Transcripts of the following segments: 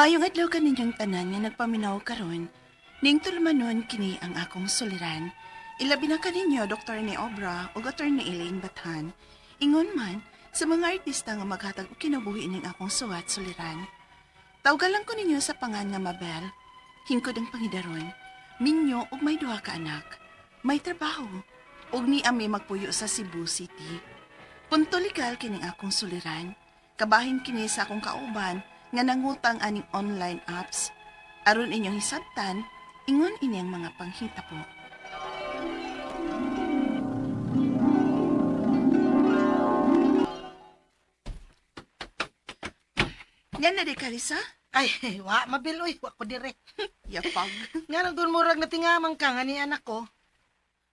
Maayong adlaw kaninyong tanan nga nagpaminaw karon. Ning tulumanon kini ang akong suliran. Ilabi na kaninyo Dr. ni Obra ug Attorney Elaine Bathan. Ingon man sa mga artista nga maghatag og kinabuhi ning akong suwat suliran. Tawgalan ko ninyo sa pangan nga Mabel. Hingkod ang pangidaron. Minyo ug may duha ka anak. May trabaho. Ug ni ami magpuyo sa Cebu City. Punto legal kining akong suliran. Kabahin kini sa akong kauban nga nangutang aning online apps. Aron inyong hisabtan, ingon ini ang mga panghitabo. Yan na di Carissa? Ay, wa, Mabel, uy, wa ko dire. Yapag. Nga nang doon murag natingamang ka, nga ni anak ko.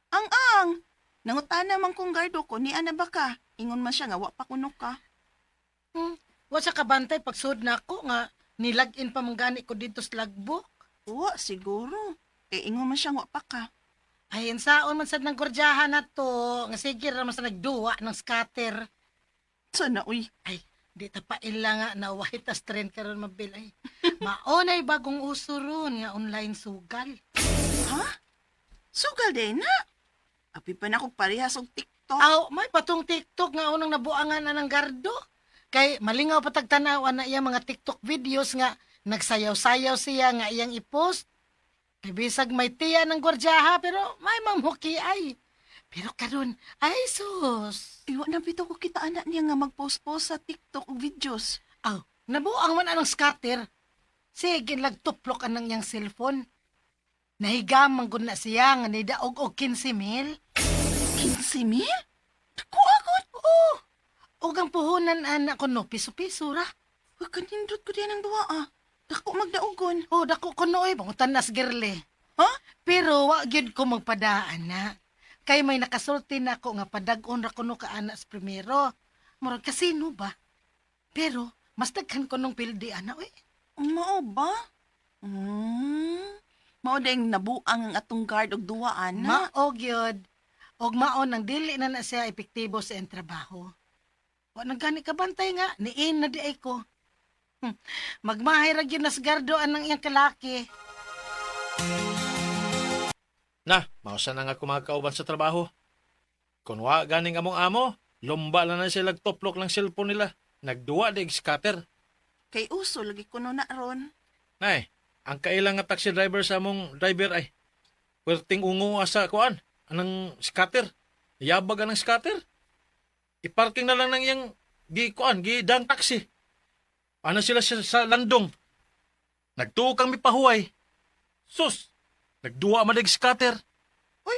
Ang ang! Nangutana man kong gardo ko, ni ana ba ka? Ingon man siya nga, wa pa kuno ka. Wa sa kabantay, pagsud na ako, nga nilagin pa man gani ko dito sa logbook. Wa, siguro. Kay ingon man siya, wa pa ka. Ay, insaon man sad ng gordyahan na to, nga sige ra man sa nagduwa ng scatter. Sana, uy. Ay, di ta pa ila nga na white as trend karon, Mabel, ay. Maunay bagong uso ron nga online sugal. Ha? Sugal din na. Api pa na kog parehas og TikTok. Aw, may patong TikTok nga unang nabuangan na ng gardo. Kay malingaw patag tanaw na iya mga TikTok videos nga nagsayaw-sayaw siya nga iyang i-post. Kay bisag may tiya ng gwardyaha pero may mamhuki ay. Pero karon ay sus. Iwa na bitaw ko kita anak niya nga mag-post-post sa TikTok og videos. Aw, nabuang man anong scatter. Sige, lagtuplok anang iyang cellphone. Nahigamang gud na siya nga nidaog og 15 mil. 15 mil? Dako agad. Oo. Og ang puhunan anak ko no, piso-piso ra. Uy, kanindot ko diyan ang duwa ah. Dako magdaogon. Oh, dako ko nooy, bangutan nas girle. Ha? Pero wa gyud ko magpadaan na. Kay may nakasulti na ako nga padag-on ra kuno ka ana sa primero. Murag kasino ba? Pero mas daghan ko nung pildi ana oy. Mao ba? Mao ding nabuang ang atong guard og duwa ana. Mao gyud. Og mao nang dili na na siya epektibo sa iyang trabaho. Wa nang gani ka bantay nga niin na di ay ko. Magmahay ra gyud nas gardo anang iyang kalaki. Na, mausa na nga kumakauban sa trabaho. Kung wa ganing among amo, lumba lang na sila toplok ng cellphone nila. Nagduwa dig scatter. Kay uso lagi kuno na ron. Nay, ang kailang nga taxi driver sa among driver ay perting ungo asa kuan anang scatter. Yabag anang scatter. I-parking na lang ng iyang gi kuan gi dang taxi. Ano sila sa landong? Nagtuo kang mipahuway. Sus, nagduwa man dig scatter. Uy,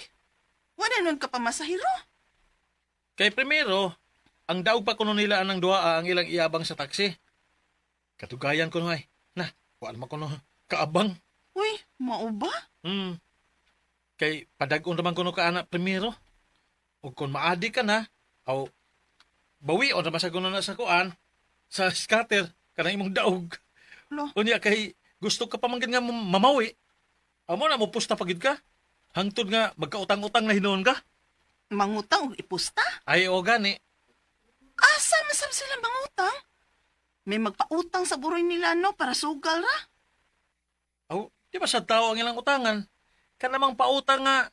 wala nun ka pa masahiro. Kay primero, ang daog pa kuno nila anang duwa ang ilang iabang sa taxi. Katugayan ko ay. Na, wala man kuno kaabang. Uy, mao ba? Kay padag-on raman kuno ka ana primero. Ug kung maadi ka na, aw bawion raman sa kuno na sa kuan sa scatter kanang imong daog. Lo. Unya kay gusto ka pa man gid nga mamawi. Amo na mo pusta pagid ka. Hangtod nga magkautang-utang na hinuon ka. Mangutang og ipusta? Ay o gani. Asa masab sila mangutang? May magpautang sa buroy nila no para sugal ra. Aw, di ba sa tao ang ilang utangan? Kanamang pautang nga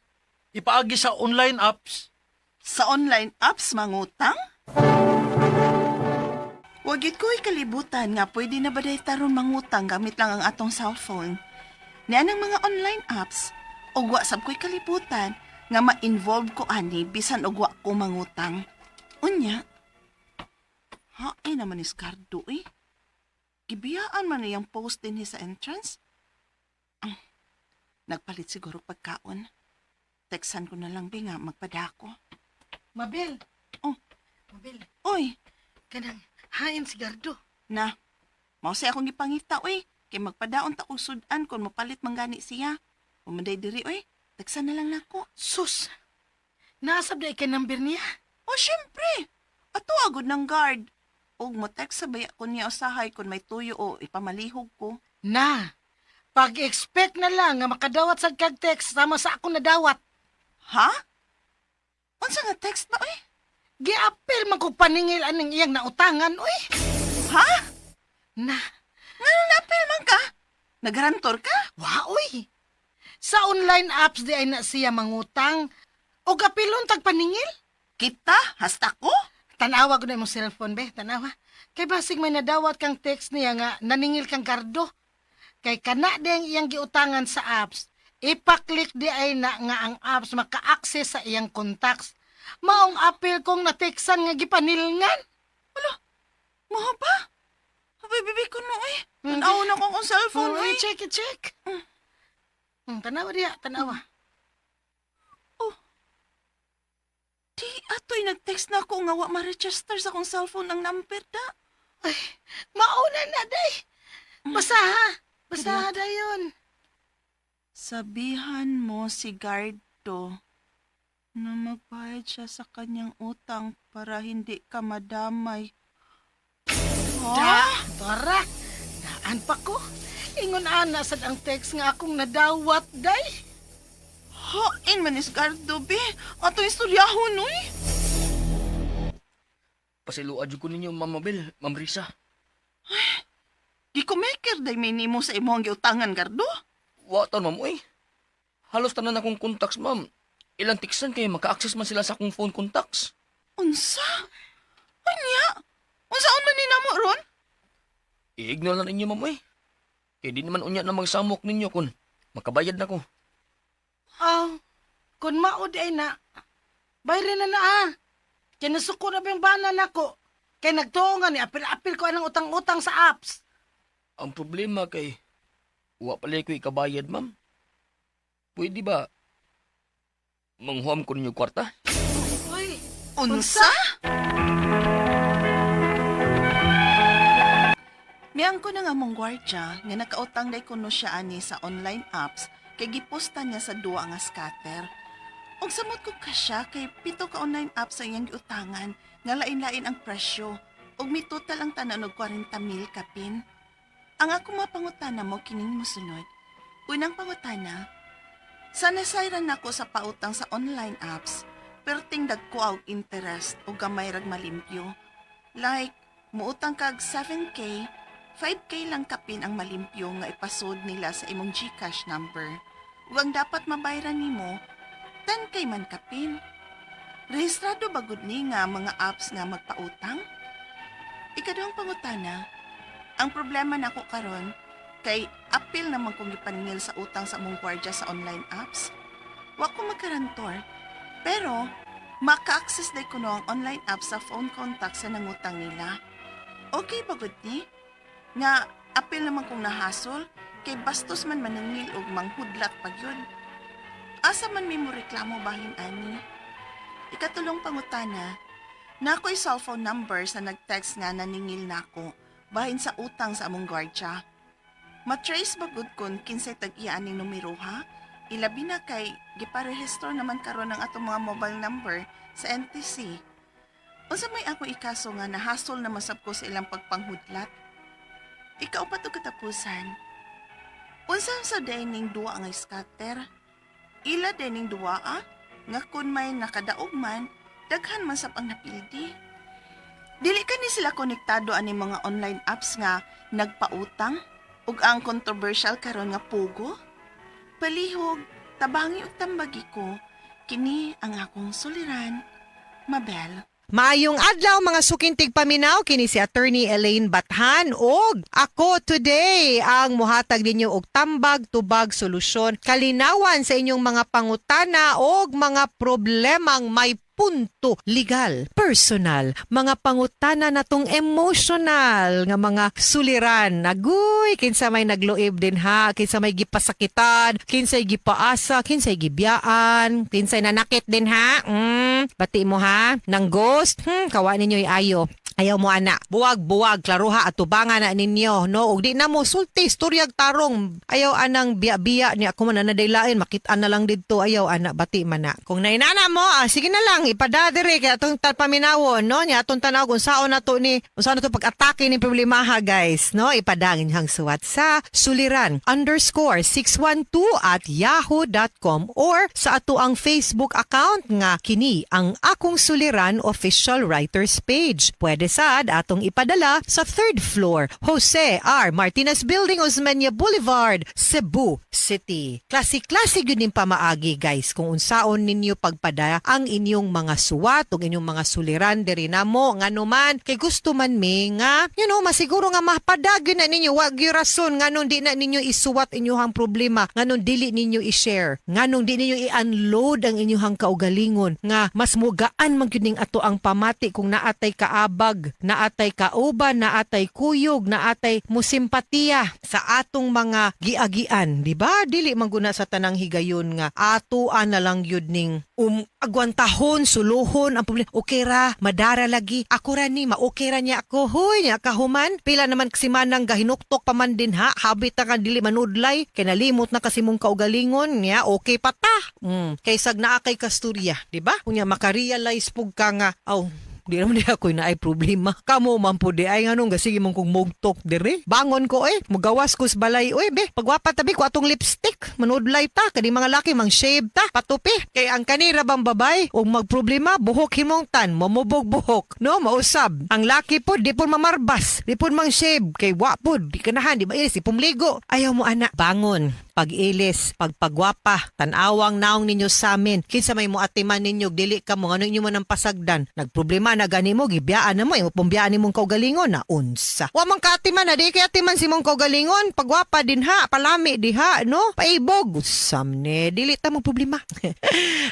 ipaagi sa online apps. Sa online apps mangutang? Wagit ko kalibutan nga pwede na ba day taron mangutang gamit lang ang atong cellphone. Niya ang mga online apps, og wa sab ko'y kalibutan nga ma-involve ko ani bisan og wa ko mangutang. Unya, hain naman ni Scardo eh. Gibiyaan man niyang post dinhi sa entrance. Ang, nagpalit siguro pagkaon. Teksan ko na lang bi nga magpadako. Mabel. Oh. Mabel, Oy, kanang hain si gardo. na. Mao say akong gipangita oy. Kay magpadaon ta kog sudan kon mopalit man gani siya. Umaday diri oy. Teksan na lang nako. Sus. Nasab na ikay number niya. O syempre. Ato agod ng guard. Og mo text sa baya ko niya usahay kon may tuyo o ipamalihog ko. Na, pag-expect na lang nga makadawat sa kag text sama sa akong nadawat. Ha? Unsa nga text ba oy? Giapil man kog paningil aning iyang nautangan, uy. Ha? Na, Ngano napil man ka? Nagarantor ka? Waoy! Sa online apps di ay na siya mangutang. O kapilon tagpaningil. Kita? Hasta ko? Tanawa ko na imong cellphone, be. Tanawa. Kay basig may nadawat kang text niya nga naningil kang gardo. Kay kana di ang iyang giutangan sa apps. Ipaklik di ay na nga ang apps maka-access sa iyang contacts. Maong apil kong nateksan nga gipanilngan. Maha ba? Abay, bibi ko no eh. Tanaw na ko akong cellphone Uy, eh. check it, check. Tanawa diya, tanawa. Di, atoy, nag-text na ako nga wa ma-register sa akong cellphone ang number da. Ay, mauna na, day. Basaha. Basaha dayon. Sabihan mo si Gardo na magbayad siya sa kanyang utang para hindi ka madamay. Da, Dora. Daan pa ko. Ingon ana sad ang text nga akong nadawat, day. Hain man is Gardo, be. Ato istoryahon, uy. Pasiluad jud ko ninyo, Ma'am Mabel, Ma'am Risa. Di ko maker day minimo sa imong giutangan, Gardo. Wa taon, ma'am, uy. Halos tanan akong contacts, ma'am. Ilang tiksan kay maka-access man sila sa akong phone contacts. Unsa? Anya? Unsaon man ni namo ron? I-ignore na ninyo, ma'am, uy. Kay di naman unya na magsamok ninyo kun makabayad na ko. Aw, kun mao di ay na, bayri na na ah. Kaya nasuko na ba yung bana nako? Kay nagtuo nga ni, apil-apil ko anang utang-utang sa apps. Ang problema kay wa pala ko ikabayad, ma'am. Pwede ba manghuam ko ninyo kwarta? Uy, Unsa? Miyang ko na nga mong gwardya nga nakautang day kuno siya ani sa online apps kay giposta niya sa duwa nga scatter. Ug samot ko ka siya kay pito ka online apps ang iyang giutangan nga lain-lain ang presyo ug mitotal ang tanan og 40 mil kapin. Ang ako mapangutana mo kining mosunod. Unang pangutana, sa nasayran nako sa pautang sa online apps, perting dagko og interest o gamay rag malimpyo. Like, muutang kag 7K, 5K lang kapin ang malimpyo nga ipasod nila sa imong GCash number. Ug ang dapat mabayran nimo, 10K man kapin. Rehistrado ba gud ni nga mga apps nga magpautang? Ikaduhang pangutana, ang problema nako karon kay apil naman kong gipaningil sa utang sa among gwardiya sa online apps. Wa ko magkarantor, pero maka-access day kuno ang online app sa phone contact sa nangutang nila. Okay ba gud ni? Nga apil naman kong nahasol kay bastos man maningil og manghudlat pag yun. Asa man may mo reklamo bahin ani? Ikatulong pangutana, na ako'y cellphone number sa nag-text nga naningil nako bahin sa utang sa among gwardiya. Matrace ba gud kun kinsay tag-iya aning numero ha? Ilabi na kay giparehistro naman karon ang atong mga mobile number sa NTC. Unsa may ako ikaso nga nahasol na masab ko sa ilang pagpanghudlat? Ikaw pa to katapusan. Unsa sa dining duwa nga scatter? Ila dining duwa ah? Nga kun may nakadaog man, daghan man sab ang napildi. Dili kani sila konektado ani mga online apps nga nagpautang ug ang controversial karon nga pugo. Palihog, tabangi ug tambagi ko, kini ang akong suliran, Mabel. Maayong adlaw mga sukintig paminaw, kini si Attorney Elaine Bathan og ako today ang muhatag ninyo og tambag tubag solusyon kalinawan sa inyong mga pangutana og mga problemang may punto legal, personal, mga pangutana natong emotional nga mga suliran. Agoy, kinsa may nagluib din ha, kinsa may gipasakitan, kinsay gipaasa, kinsay gibiyaan, kinsay nanakit din ha. Bati mo ha, nang ghost, kawa ninyo ayo. Ayaw mo ana. Buwag buwag klaruha at tubangan na ninyo no ug di na mo sulti istoryag tarong. Ayaw anang biya-biya ni ako man nadaylain makit-an na lang didto ayaw ana bati man na. Kung nainana mo sige na lang ipada diri kay atong paminawon no nya atong tanaw kung saon na to ni unsaon na to pag-atake ni problemaha guys no ipadangin hang suwat sa suliran_612@yahoo.com or sa ato ang Facebook account nga kini ang Akong Suliran official writers page. Pwede Sad atong ipadala sa third floor, Jose R. Martinez Building, Osmeña Boulevard, Cebu City. Klase-klase gyud ning pamaagi, guys, kung unsaon ninyo pagpada ang inyong mga suwat ug inyong mga suliran diri namo, ngano man kay gusto man mi nga masiguro nga mapada gyud na ninyo. Wa gyud rason nganong di na ninyo isuwat inyong problema, nganong dili ninyo i-share, nganong di ninyo i-unload ang inyong kaugalingon, nga mas mugaan man gyud ning ato ang pamati kung naatay kaabag, naatay kauban, naatay kuyog, naatay musimpatiya sa atong mga giagian, di ba? Dili man guna sa tanang higayon nga atoan na lang gyud ning agwantahon, suluhon ang problema. Okay ra, madara lagi. Ako ra ni, ma-okay ra niya ako. Hoy, niya kahuman. Pila naman kasi manang gahinuktok pa man din ha. Habit na ka dili manudlay. Kay nalimot na kasi mong kaugalingon niya, okay pa ta. Kay naa kay kasturya, di ba? Unya makarealize pug ka nga, aw, di naman di ako na ay problema. Kamo man po di ay nganong gasige mong kong mugtok dire. Bangon ko eh. Mugawas ko sa balay oy be. Pagwapa tabi ko atong lipstick. Manudlay ta. Kani mga laki mang shave ta. Patupi. Kay ang kanira bang babay og magproblema buhok himong tan. Mamubog buhok. No, mausab. Ang laki po di po mamarbas. Di po mang shave. Kay wa po. Di kanahan. Di ba ilis. Di pumligo. Ayaw mo ana. Bangon. Pag-ilis, pagpagwapa, tanawang naong ninyo sa amin. Kinsa may muatiman ninyo, dili ka mo, ano inyo man ang pasagdan. Nagproblema na gani mo, gibiyaan na mo, imo pumbiyaan nimong kaugalingon na unsa. Wa man kaatiman na, di kay atiman si mong kaugalingon, pagwapa din ha, palami di ha, no? Paibog. Usam ne, dili ta mo problema.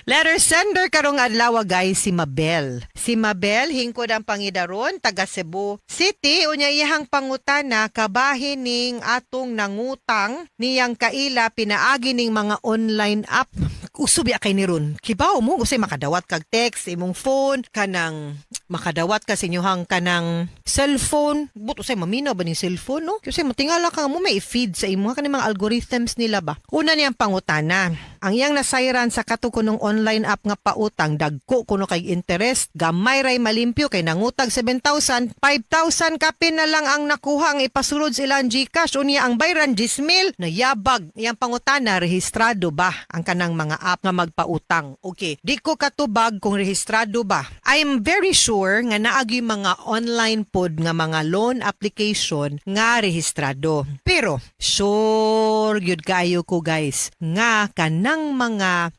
Letter sender karong adlaw, guys, si Mabel. Si Mabel, hingkod ang pangidaron, taga Cebu City, unya iyahang pangutana kabahin ning atong nangutang niyang kaila pinaagi ning mga online app. Uso biya kay ni ron. Kibaw mo, usay makadawat kag text imong phone, kanang makadawat ka sa inyuhang kanang cellphone. But usay maminaw ba ning cellphone, no? Kasi matingala ka mo may feed sa imo kaning mga algorithms nila ba. Una niyang pangutana. Ang iyang nasayran sa kato kunong online app nga pautang, dagko kuno kay interest, gamay ray malimpyo kay nangutag 7,000, 5,000 kapin na lang ang nakuha ang ipasulod sa ilang GCash, unya ang bayran 10,000, nayabag. Iyang pangutana, rehistrado ba ang kanang mga app nga magpautang? Okay, di ko katubag kung rehistrado ba. I'm very sure nga naagi mga online pod nga mga loan application nga rehistrado. Pero sure gyud kayo ko, guys, nga kanang mga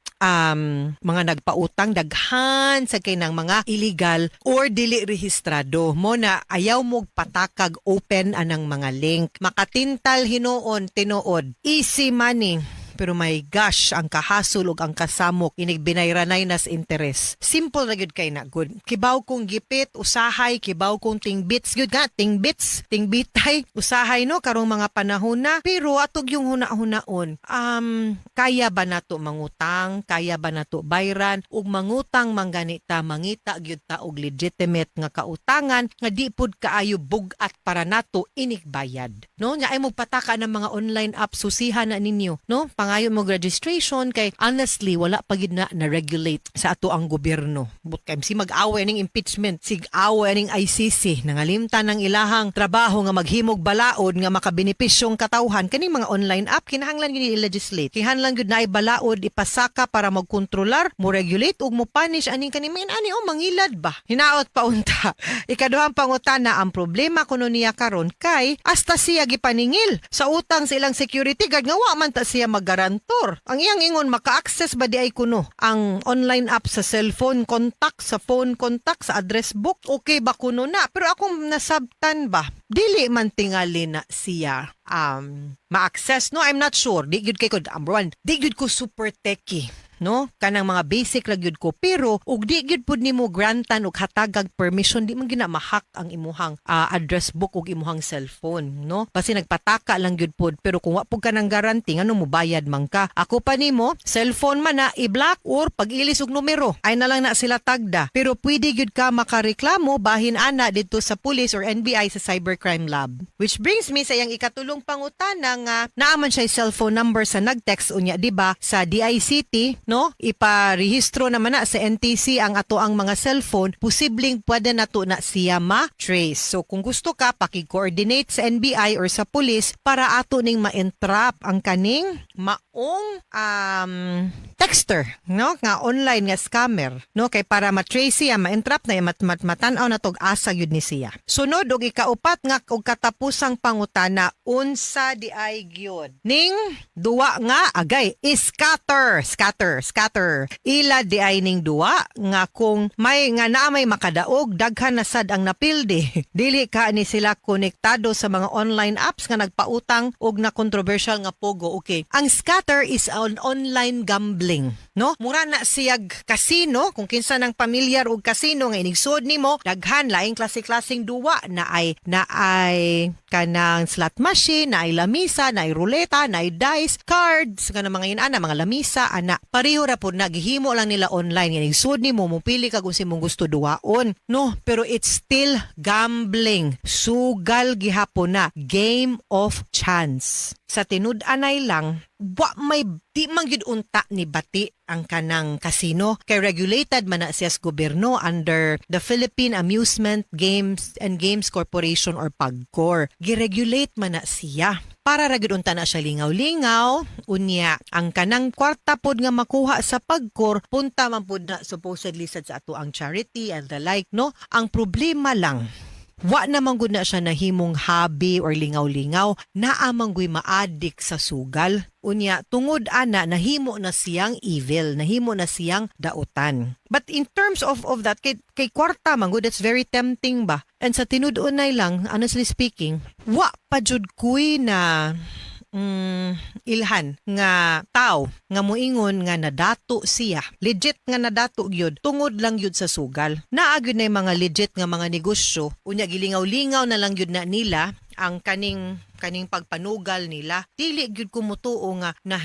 nagpautang daghan sa kay ng mga illegal or dili rehistrado mo na ayaw mo patakag open anang mga link. Makatintal hinuon tinuod, easy money, pero my gosh, ang kahasol ug ang kasamok inig binayranay nas interest. Simple na gyud kay na good. Kibaw kong gipit usahay, kibaw kong tingbits gyud nga tingbits, tingbitay usahay no karong mga panahon na, pero atog yung huna-hunaon. Kaya ba nato mangutang? Kaya ba nato bayran? Ug mangutang man gani ta, mangita gyud ta og legitimate nga kautangan nga di pud kaayo bug-at para nato inig bayad. No, nya ay mo pataka ng mga online app, susihan na ninyo, no? Pangayo mo registration kay honestly wala pa gid na na-regulate sa ato ang gobyerno. But kay si mag-away ning impeachment, sig away ning ICC, nangalimtan ng ilahang trabaho nga maghimog balaod nga makabenepisyong katawhan. Kaning mga online app kinahanglan gyud i-legislate. Kinahanglan gyud naay balaod ipasaka para magkontrolar, mo regulate ug mo punish aning kaning mga ani o mangilad ba. Hinaot pa unta. Ikaduhang pangutana, ang problema kuno niya karon kay hasta siya gipaningil sa utang sa ilang security guard nga wa man ta siya maggarantor. Ang iyang ingon, maka-access ba di ay kuno ang online app sa cellphone contact, sa phone contact, sa address book, okay ba kuno na? Pero akong nasabtan ba, dili man tingali na siya ma-access, no? I'm not sure. Di gyud kay ko, number one, di gyud ko super techie, no? Kanang mga basic lang gyud ko, pero ug di gyud pud nimo grantan og hatagag permission, di man gyud na ma-hack ang imuhang address book ug imuhang cellphone, no? Basi nagpataka lang gyud pud, pero kung wa pud ka nang guarantee, ngano mo bayad man ka? Ako pa nimo, cellphone man na i-block or pag-ilis og numero ay na lang na sila tagda, pero pwede gyud ka makareklamo bahin ana didto sa police or NBI sa cybercrime lab. Which brings me sa iyang ikatulong pangutana nga naaman siya cellphone number sa nag-text. Unya di ba sa DICT, no, iparehistro naman na sa NTC ang ato ang mga cellphone, posibleng pwede nato na siya ma-trace. So kung gusto ka, paki-coordinate sa NBI or sa police para ato ning ma-entrap ang kaning maong texter, no, nga online nga scammer, no, kay para ma-trace siya, ma-entrap na mat, mat matan-aw na tog asa gyud ni siya. Sunod og ikaupat nga og katapusang pangutana, unsa di ay gyud ning duwa nga agay scatter, scatter, scatter? Ila di ay ning duwa nga kung may nga naa may makadaog, daghan na sad ang napildi. Dili ka ni sila konektado sa mga online apps nga nagpautang og na controversial nga pogo. Okay, ang scatter is an online gambling, no? Mura na siyag casino. Kung kinsa nang pamilyar og casino nga inigsud nimo, daghan laing klase-klaseng duwa na ay kanang slot machine, na ay lamisa, na ay ruleta, na ay dice, cards, kanang mga inana, mga lamisa, ana. Pareho ra pod na, gihimo lang nila online. Inigsud nimo, mopili ka kung imong gusto duwaon. No, pero it's still gambling. Sugal gihapon na. Game of chance. Sa tinud-anay lang, wa may di man gyud unta ni bati ang kanang casino kay regulated man na siya sa gobyerno under the Philippine Amusement Games and Games Corporation or PAGCOR. Giregulate man na siya para ra gyud unta na siya lingaw-lingaw. Unya, ang kanang kwarta pod nga makuha sa PAGCOR, punta man pod na supposedly sad sa ato ang charity and the like, no? Ang problema lang, wa naman gud na siya nahimong hobby or lingaw-lingaw, naa man guy maadik sa sugal. Unya, tungod ana, nahimo na siyang evil, nahimo na siyang dautan. But in terms of that, kay kwarta man gud, that's very tempting ba? And sa tinud-unay lang, honestly speaking, wa pa jud kuy na ilhan nga tao nga moingon nga nadato siya, legit nga nadato gyud tungod lang gyud sa sugal. Naa gyud na mga legit nga mga negosyo, unya gilingaw-lingaw na lang gyud na nila ang kaning pagpanugal nila. Dili gyud ko mutuo nga na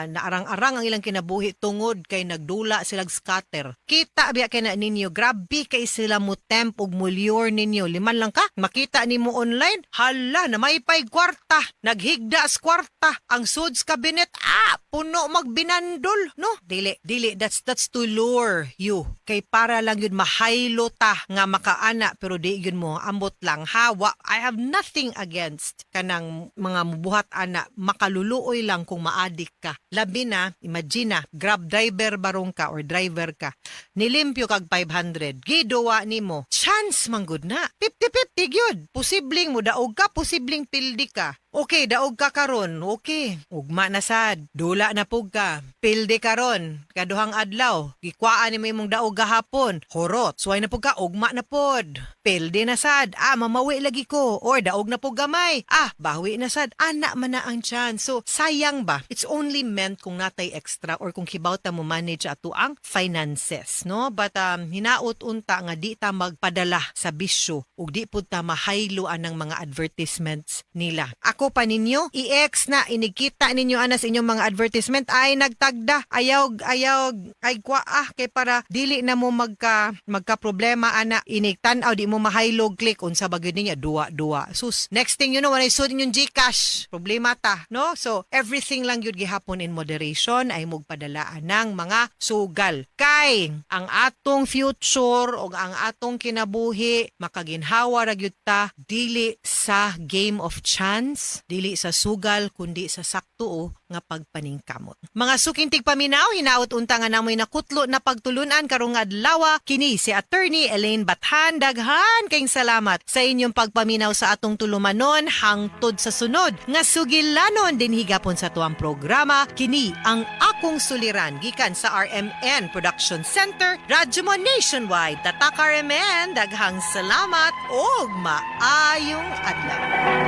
naarang-arang ang ilang kinabuhi tungod kay nagdula silag scatter. Kita biya kay na ninyo, grabe kay sila mo tempt ug mo-lure ninyo. Liman lang ka makita nimo online, hala, na may pay kwarta, naghigda sa kwarta ang suds cabinet, ah, puno magbinandol, no? Dili, dili, that's to lure you kay para lang yun mahaylo ta nga makaana, pero di yun mo ambot lang hawa. I have nothing against kanang mga mubuhat ana, makaluluoy lang kung maadik ka. Labi na, imagine na, Grab driver barong ka or driver ka, nilimpyo kag 500, giduwa nimo, chance man gud na 50-50 gyud, posibleng mo daog ka, posibleng pildi ka. Okay, daog ka karon. Okay. Ugma na sad. Dula na pug ka. Pildi karon. Kaduhang adlaw. Gikwaan ni mo imong daog gahapon. Horot. Suway na pug ka. Ugma na pod. Pildi na sad. Ah, mamawi lagi ko. Or daog na pug gamay. Ah, bawi na sad. Ana man na ang chance. So, sayang ba? It's only meant kung natay extra or kung kibaw ta mo manage ato ang finances, no? But hinaot unta nga di ta magpadala sa bisyo ug di pud ta mahaylo anang mga advertisements nila. Ako pa ninyo, i-ex na inikita ninyo ana sa inyong mga advertisement ay nagtagda. Ayaw, ayaw, ay kwa ah, kay para dili na mo magka problema ana inig tan-aw, di mo mahaylog click unsa ba gyud niya, duwa duwa. Sus, next thing you know, walay sud inyong GCash. Problema ta, no? So everything lang gyud gihapon in moderation ay mugpadala ng mga sugal. Kay ang atong future o ang atong kinabuhi makaginhawa ra gyud ta dili sa game of chance, dili sa sugal, kundi sa sakto o nga pagpaningkamot. Mga suking tigpaminaw, hinaot unta nga namoy nakutlo na pagtulunan karong adlaw. Kini si Attorney Elaine Bathan. Daghan kayong salamat sa inyong pagpaminaw sa atong tulumanon hangtod sa sunod nga sugilanon dinhi gapon sa tuang programa. Kini ang Akong Suliran gikan sa RMN Production Center, Radyo Mo Nationwide. Tatak RMN, daghang salamat og maayong adlaw.